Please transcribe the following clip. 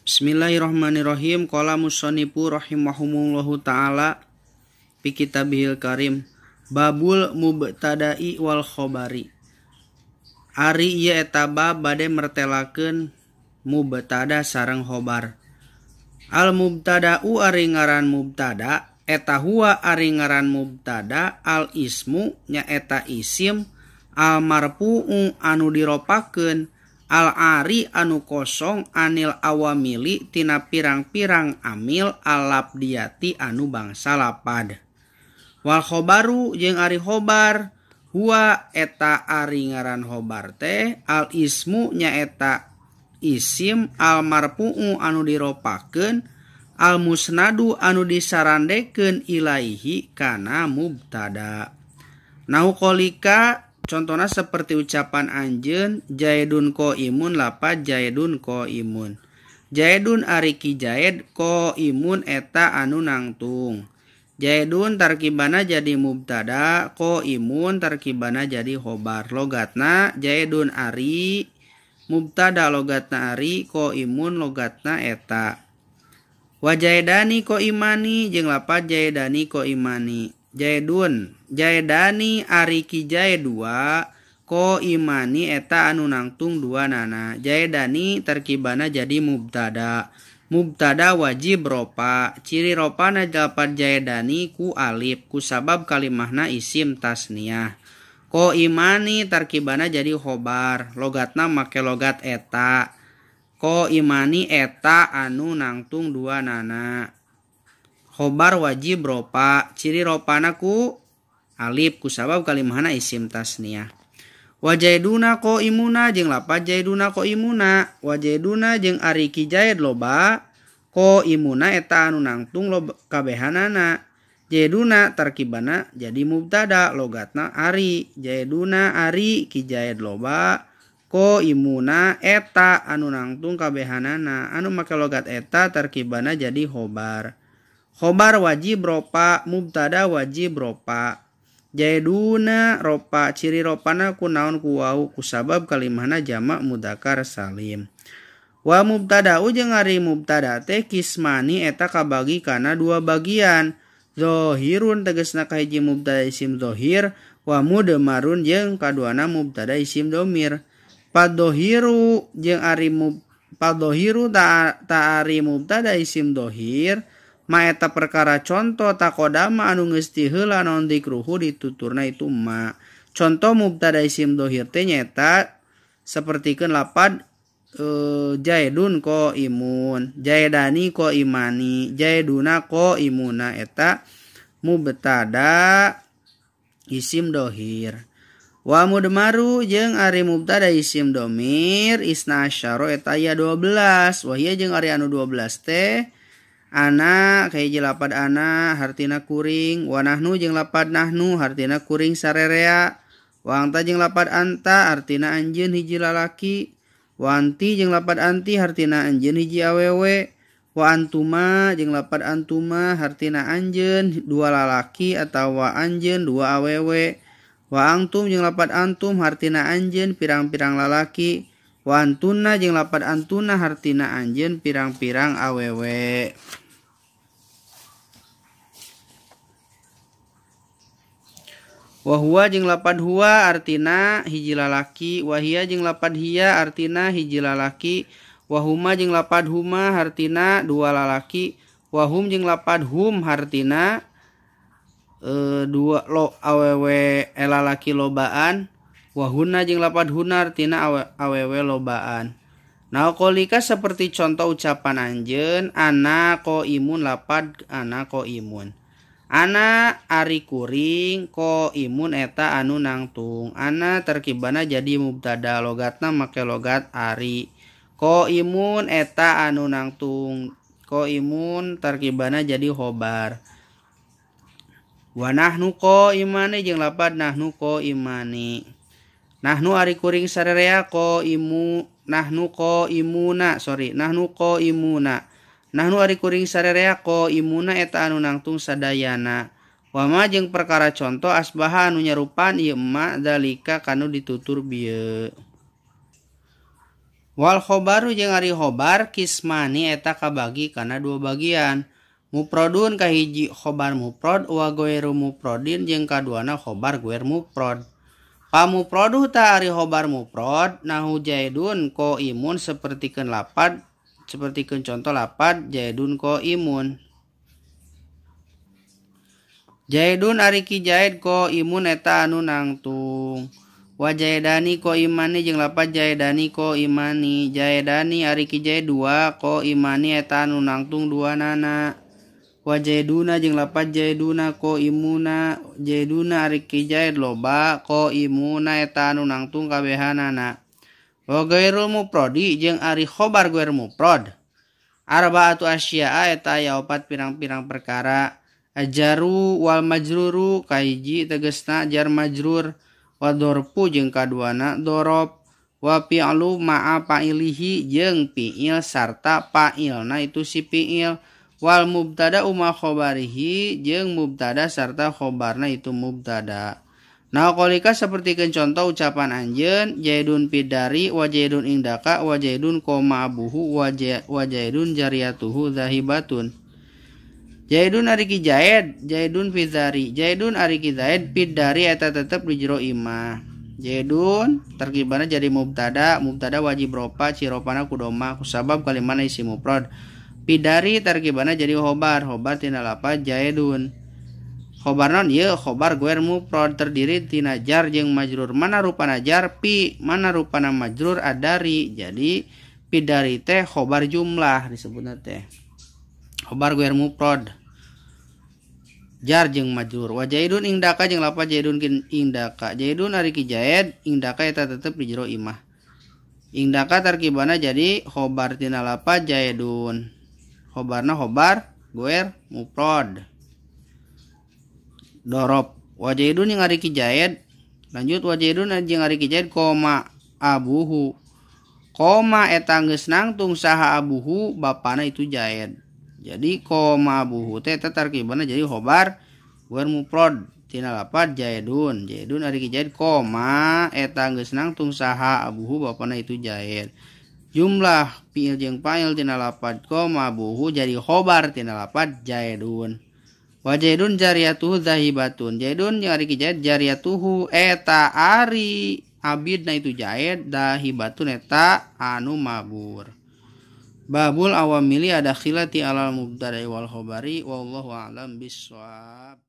Bismillahirrahmanirrahim. Qala mushanifu rahimahumullahu taala fi kitabihil karim babul mubtada'i wal khobari. Ari ieu eta bab bade mertelakeun mubtada sareng khobar. Al mubtada'u ari ngaran mubtada eta huwa ari ngaran mubtada al ismu nyaeta isim al marfu'u anu diropakeun al ari anu kosong anil awamili tina pirang-pirang amil al labdiyati anu bangsa lapad. Wal khobaru jeung ari khobar huwa eta ari ngaran khobar teh al ismu nyaeta isim al marfu'u anu diropakeun al musnadu anu disarandekeun ilaihi kana mubtada. Nahu qalika contohna seperti ucapan anjeun jaidun qaimun lapad jaidun qaimun. Jaidun ari ki jaid qaimun eta anu nangtung. Jaidun tarkibana jadi mubtada, qaimun tarkibana jadi khobar. Logatna jaidun ari mubtada logatna ari, qaimun logatna eta. Wa jaidani qaimani jeung lapad jaidani qaimani. Jaidun jaidani ari ki jaid dua qaimani eta anu nangtung dua nana. Jaidani tarkibana jadi mubtada. Mubtada wajib ropa. Ciri ropana lapad jaidani ku alif ku sabab kalimahna isim tasniah. Qaimani tarkibana jadi khobar. Logatna make logat eta. Qaimani eta anu nangtung dua nana. Khobar wajib ropa. Ciri ropana ku alif ku sabab kalimahna isim tasniah. Wajaiduna qaimuna jeung lapad jaiduna qaimuna. Wajaiduna jeung ari ki jaid loba qaimuna eta anu nangtung loba kabehanana. Jaiduna tarkibana jadi mubtada logatna ari. Jaiduna ari ki jaid loba qaimuna eta anu nangtung kabehanana. Anu make logat eta tarkibana jadi khobar. Khobar wajib ropa, mubtada wajib ropa. Jaiduna ropa, ciri ropana ku naon ku wau ku sabab kalimahna jamak mudakar salim. Wa mubtada'u jeung ari mubtada teh kismani eta kabagi kana dua bagian. Zohirun tegasna kahiji mubtada isim zohir wa mudmarun jeung kaduana mubtada isim domir. Padohiru jeung ari padohiru ta ari mubtada isim dohir ma eta perkara contoh takodama anu geus tiheula naon dikruhu dituturna itu ma. Contoh mubtada isim dohir teh nyaeta sapertikeun lapad jaidun qaimun, jaidani qaimani, jaiduna qaimuna eta mubtada isim dohir. Wa mudmaru jeung ari mubtada isim domir isna asyara eta aya 12. Wa hiya jeung ari anu 12 teh ana kahiji lapad ana hartina kuring, wa nahnu jeung lapad nahnu hartina kuring sarerea, wa anta jeung lapad anta hartina anjeun hiji lalaki, wa anti jeung lapad anti hartina anjeun hiji awewe, wa antuma jeung lapad antuma hartina anjeun dua lalaki atawa anjeun dua awewe, wa antum jeung lapad antum hartina anjeun pirang-pirang lalaki, wa antuna jeung lapad antuna hartina anjeun pirang-pirang awewe. Wa huwa jeung lapad huwa artina hiji lalaki, wa hiya jeung lapad hiya artina hiji lalaki, wa huma jeung lapad huma hartina dua lalaki, wa hum jeung lapad hum hartina dua lo awewe lalaki lobaan, wa hunna jeung lapad hunna artina awewe lobaan. Nah qalika seperti contoh ucapan anjeun ana qaimun lapad ana qaimun. Ana ari kuring qaimun eta anu nangtung. Ana tarkibana jadi mubtada logatna make logat ari. Qaimun eta anu nangtung. Qaimun tarkibana jadi khobar. Wa nahnu qaimani jeung lapad nahnu qaimani. Nahnu ari kuring sarerea qaimu nahnu qaimuna sorry nahnu qaimuna. Nahnu ari kuring sarerea qaimuna eta anu nangtung sadayana. Wa ma jeung perkara contoh asbaha anu nyarupan ieu ma dalika kanu ditutur bieu. Wal khobaru jeung ari khobar kismani eta kabagi kana dua bagian. Mufradun kahiji khobar mufrad wa ghairu mufradin jeung kaduana khobar ghair mufrad. Pa mufradu ta ari khobar mufrad nahu jaidun qaimun sapertikeun lapad sapertikeun contoh lapad jaidun qaimun. Jaidun ari ki jaid qaimun eta anu nangtung. Wa jaidani qaimani jeung lapad jaidani qaimani. Jaidani ari ki jaid dua qaimani eta anu nangtung dua nana. Wa jaiduna jeung lapad jaiduna qaimuna. Jaiduna ari ki jaid loba qaimuna eta anu nangtung kabehanana. Wa ghairul mufradi jeung ari khobar ghair mufrad. Arba'atu asya'a eta aya opat pirang-pirang perkara. Ajaru wal majruru kahiji tegesna jar majrur wa dorpu jeung kaduana dorob wa fi'lu ma'a fa'ilihi jeung fi'il sarta fa'ilna itu si fi'il wal mubtada uma khobarihi jeung mubtada sarta khobarna itu mubtada. Nah qalika sapertikeun contoh ucapan anjeun jaidun pidari wa jaidun indaka wa jaidun qoma abuhu wa jaidun jariyatuhu zahibatun. Jaidun ari ki jaid, jaidun fidari, jaidun ari ki zaid fidari eta tetep di jero imah. Jaidun terkibana jadi mubtada, mubtada wajib ropa, ciropana kudoma kusabab kalimana isi mufrad. Fidari terkibana jadi khobar, khobar tina lapad jaidun. Khobar non ieu khobar ghair mufrad terdiri tina jar jeung majrur. Mana rupana jar pi, mana rupana majrur adari. Jadi fidari teh khobar jumlah disebutna teh. Khobar ghair mufrad jar jeung majrur. Wa jaidun indaka jeung lapad jaidun indaka. Jaidun ari ki jaid indaka eta tetep di jero imah. Indaka tarkibana jadi khobar tina lapad jaidun. Khobarna khobar ghair mufrad. Dorob. Wa jaidun jeung ari ki jaid lanjut wa jaidun jeung ari ki jaid koma abuhu. Koma eta geus nangtung saha abuhu bapana itu jaid. Jadi koma abuhu teh eta tarkibana jadi khobar ghair mufrad tina lapad jaidun. Jaidun ari ki jaid koma eta geus nangtung saha abuhu bapana itu jaid. Jumlah fi'il jeung fa'il tina lapad koma abuhu jadi khobar tina lapad jaidun. Wa jaidun jariyatuhu zahibatun. Jaidun jeung ari ki jaid jariyatuhu eta ari abidna itu jaid dahibatun eta anu mabur. Babul awamili ada khilati alal mubtada'i wal khobari wallahu a'lam bissawab.